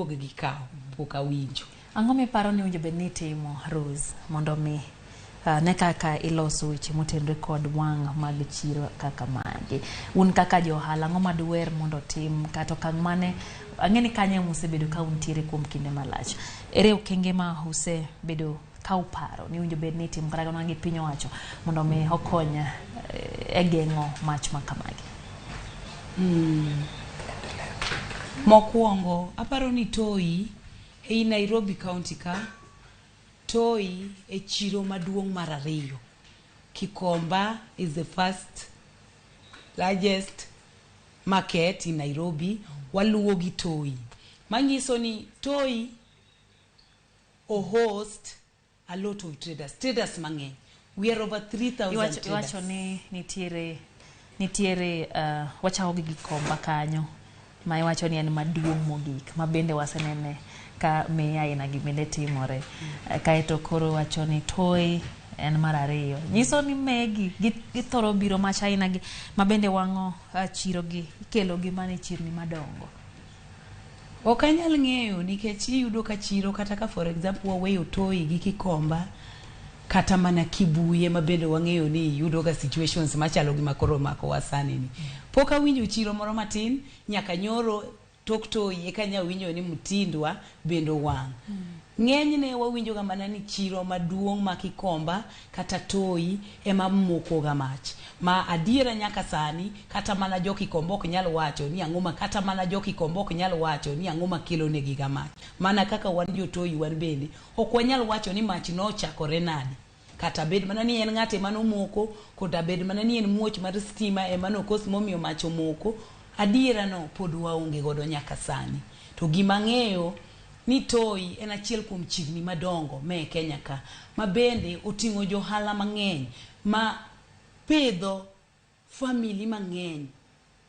giduog gikaw, pok awinjo. Ang'o miparo ni owinjo bed ni itimo, Rose, mondo mi ne kaka iloso weche motenore kod wang' mag chiro kaka magi? Un kaka jo ohala, ang'o maduwer mondo otim kata okang' mane? Ang'e ni kanyo ema usebedo ka untiere kuom kinde malach. Ere okenge ma usebedo ka uparo ni owinjo bed ni itimo kata kamano gi piny owacho mondo mi okony e geng'o mach ma kamagi? Mokwongo, aparo ni Toi ei Nairobi County ka, Toi e chiro maduong' mar ariyo. Kikomba is the first largest market in Nairobi, waluwo gi Toi. Manyiso ni Toi o host a lot of traders, traders mang'eny. We are over 3,000 Iwacho, traders. iwacho ni nitiere wachako gi Gikomba kanyo ma iwacho ni en maduong' mogik ma bende wasenene ka meye aina gi bende timore. Kaeto koro wacho ni Toi en mar ariyo. Nyiso ni megi githoro biro mach aina gi ma bende wang'o chiro gi ikelo gi mana e chirni madongo. Ok anyal ng'eyo nikech iyudo ka chiro kata ka, for example, waweyo Toi gi Kikomba kata mana Kibuye ma bende wang'eyo ni yudo ga situations machalo gi makoro makowa sani ni. Pok awinjo chiro moro matin nyaka nyoro tok Toi eka nya winjo ni Mtindwa bende owang'. Ng'enyne wawinjo ga mana ni chiro maduong' ma Kikomba kata Toi ema moko ga mach. Ma adiera nyaka sani kata mana jo Kikomba ok nyal wacho ni ang'o ma kata mana jo Kikomba ok nyal wacho ni ang'o makelo negi ga mach. Mana kaka wan jo Toi wan bende ok wanyal wacho ni mach nochakore nade. Kata bed mana ni en ng'ate manomoko, kata bed mana ni en muoch mar stima ema nokos momiyo mach omoko, adiera no pod waonge godo nyaka sani. To gima ang'eyo ni Toi en achiel kuom chirni madongo me Kenya ka, ma bende oting'o johala mang'eny ma pidho family mang'eny.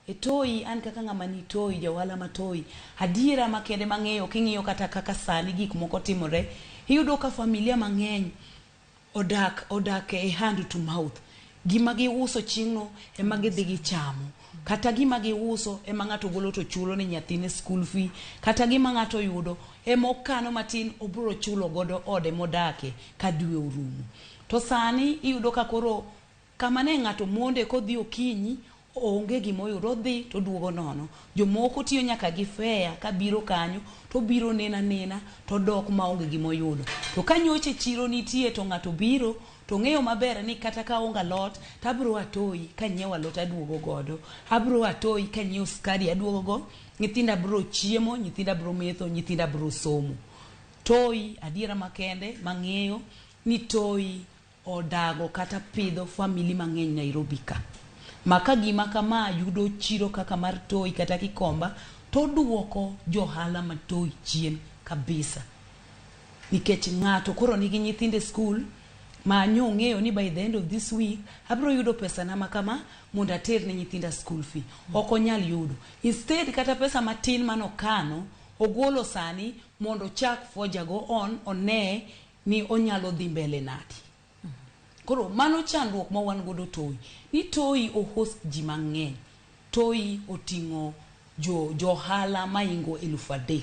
E Toi, an kaka ng'ama ni Toi, jaohala ma Toi, adiera makende mang'eyo king'iyo kata kaka sani gik moko timore, iyudo ka familia mang'eny odak e hand to mouth. Gima giuso chieng'no ema gidhi gichamo. Kata gima giuso ema ng'ato golo to chulo ne nyathine school fee. Kata gima ng'ato yudo ema okano matin obiro chulo godo ode modake ka dwe orumo. To sani iyudo ka koro kama ne ng'ato monde kodhi okinyi onge gima oyudo, odhi to oduogo nono. Jomoko tiyo nyaka gi fare kabiro kanyo to obiro nena nena to odok maonge gima oyudo. To ka nyocha chiro nitie to ng'ato biro to ng'eyo maber ni kata ka aonge alot to abiro a Toi kanyiewo alot aduogo godo. Abiro a Toi kanyiewo sukari aduogo go, nyithinda biro chiemo, nyithinda biro metho, nyithinda biro somo. Toi adiera makende mang'eyo ni Toi odago kata pidho family mang'eny Nairobi ka. Ma ka gima kama yudo chiro kaka mar Toi kata Kikomba to oduoko johala ma Toi chien kabisa. Nikech ng'ato koro nigi nyithindo e skul ma nyo ong'eyo ni by the end of this week abiro yudo pesa na ma kama mondo ater ne nyithinda school fee. Ok onyal yudo. Instead kata pesa matin manokano ogolo sani mondo ochak foja go on one ni onyalo dhi mbele nade. Koro mano chandruok ma wan godo Toi. Ni Toi o host ji mang'eny. Toi oting'o jo johala maingo 3,000.